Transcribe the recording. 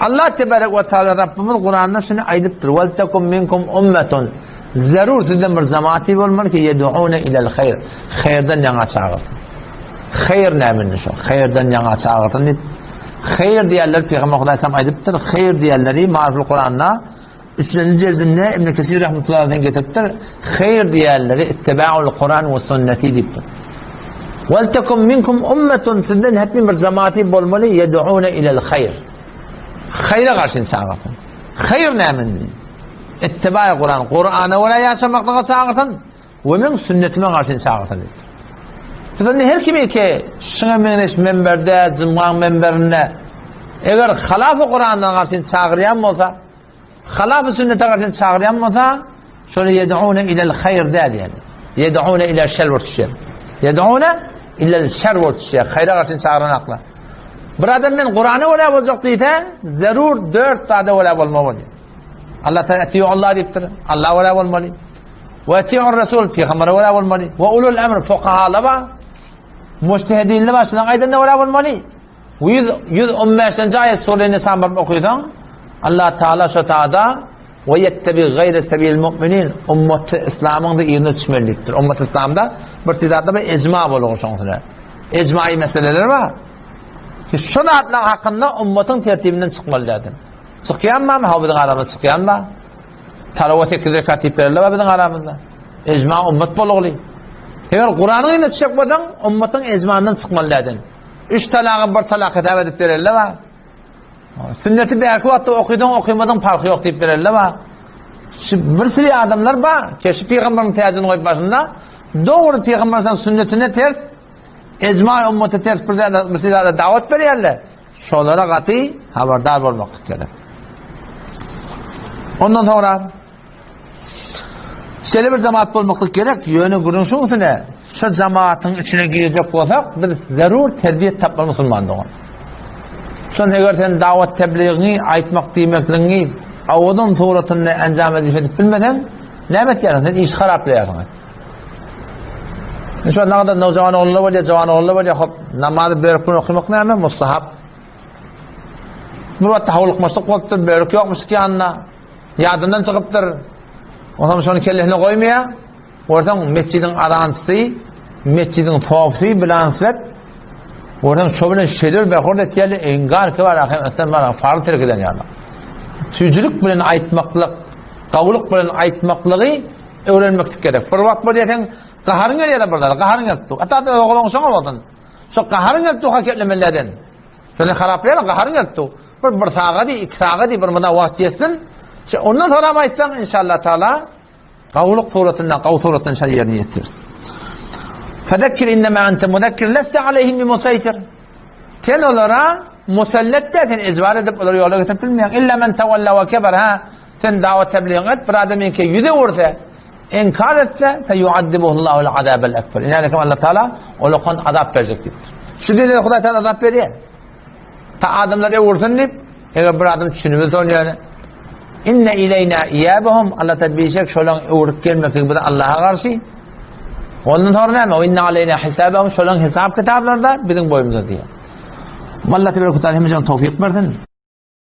Allah tebarek we taala Rabbimiz Kuranda şuny aýdypdyr. Wal takum minkum ummetun. Zerur sizden bir jamaati bolmaly ki yed'une ilel hayr. Haýyrdan ýaňa çagyrsyn. Haýyr näme indi şo? Haýyrdan ýaňa çagyrsyn diýip. Haýyr diýenler Pygamber Hudaý sam aýdypdyr. Haýyr diýenleri Mariful Kuranda 3-nji jildinde İbn Kesir rahmetullahi aleyh getiripdir. Haýyr diýenleri ittibaul Kuran we sünneti diýipdir. Wal takum minkum ummetun sizden hepin bir jamaati bolmaly yed'une ilel hayr. Haýra garşy çagyrsyn. Haýyr näme indi? Ittibaý Kuran, Kurana görä ýaşamaklyga çagyrsyn we meň sünnetime garşy çagyrsyn diýipdir. Biz indi her kimi ki şuňa meňzeş menberde, jumgaň menberinde eger halafy Kurandan garşy çagyrýan bolsa, halafy sünnete garşy çagyrýan bolsa, şony yed'une ilel hayr däl ýani. Yed'une ilel şer bolup düşýär. Yed'une ilel şer bolup düşýär. Haýra garşy çagyran akla. Bir adam men Kurana görä boljak diýse, zerur dört zada görä bolmaly bolýar. Allah Teala etiýu Allah diýipdir. Allah görä bolmaly. We etiýu Rasul pygambere görä bolmaly. We ulul emr fukahalar bar. Mujtehidinler bar, şularyň aýdanyna görä bolmaly. 115-nji aýat sure Nisa baryp okysaň, Allah Teala şo tada we yettebi gaýre sebil mu'minin ummaty islamyň da ýerine düşmeli diýipdir. Ummaty islamda bir zatda bir ejma bolur şoň üstüne. Ejmai meseleler bar. Ki şu zatlar hakynda ummatyň tertibinden çykmaly dädir. Çykýan barmy? Ha biziň aramyzda çykýan bar. Tarawa 8 rekat diýip bererler bar biziň aramyzda. Ejma ummat bolugly. Eger Kuranyň ýerine düşjek bolsaň, ummatyň ejmandan çykmaly dädir. Üç talagy bir talak hesap edip bererler bar. Sünneti bärki wagtda okydyň, okymadyň parhy ýok diýip bererler bar. Şu bir sürü adamlar bar, keşi pygamberiň täjini goýup başynda, dogry pygamber sünnetine ters, ejma ummata ters bir zada, bir zada dawat berýärler. Şolara gaty habardar bolmaklyk gerek. Ondan sonra Şeýle bir jemaat bolmaklyk gerek, ýöne gürrüň şuň üstüne, şu jemaatyň içine girjek bolsak, biz zerur terbiýet tapmaly musulman dogan. Şon eger sen dawat tebligiňi, aýtmak diýmekligiňi owadan suratynda enjam wezipe edip bilmeseň, näme etýärsiň? Sen iş haraplaýarsyň. Şu nagada nowjawan oglanlar bolýar, jawan oglanlar bolýar, hop, namazy börük bilen okamak näme? Mustahap. Bir wagtda howlukmaçlyk bolupdyr, börük ýokmuş ýanynda. Ýadyndan çykypdyr. Onsoň şony kellesine goýmaýar. Görseň metjidiň azançysy, metjidiň sofysy bilansbet. Görseň şo bilen şeýle bir berhurt etýärler, engar ki bar, hem islam bar, farz terk eden ýaly. Tüýjülik bilen aýtmaklyk, gawulyk bilen aýtmaklygy öwrenmeklik gerek. Bir wagt bolýar sen gaharyň gelýär bir zat, gaharyň gelip dur. Hatda ogluň şoňa bolsun. Şo gaharyň gelip dur haketlemelilerden. Şony haraplaýar, gaharyň gelip dur. Bir bir sagady, iki sagady bir muna wagt ýetsin. Şe ondan sonra aýtsaň inşallah taala gawulyk suratynda, gaw suratynda inşallah ýerine ýetirer. Fezekkir innema ente muzekkir leste aleyhim bi musaytir. Sen olara musallat däl, sen ejbar edip olary ýola getirip bilmeýäň. Illa men tawalla we kefer ha. Sen dawat tebliğ et, bir adam enke ýüze vursa, inkar etse, fe yuaddibuhullahul azabel ekber. Inälekem Allah Taala olakan azap berjek diýipdir. Şu dünýede Hudaý Taala azap berýär. Ta adamlar öwürsin diýip, eger bir adam düşünip ony ýöne. Inne ileýna iýabahum Allah Taala biýşek şolaň öwürip gelmekligi bize Allaha garşy. Ondan sonra näme? Inne aleýna hisabahum şolaň hesap kitaplary da biziň boýumyzda diýýär. Allah tebaraka taala hemmämize towfik bersin.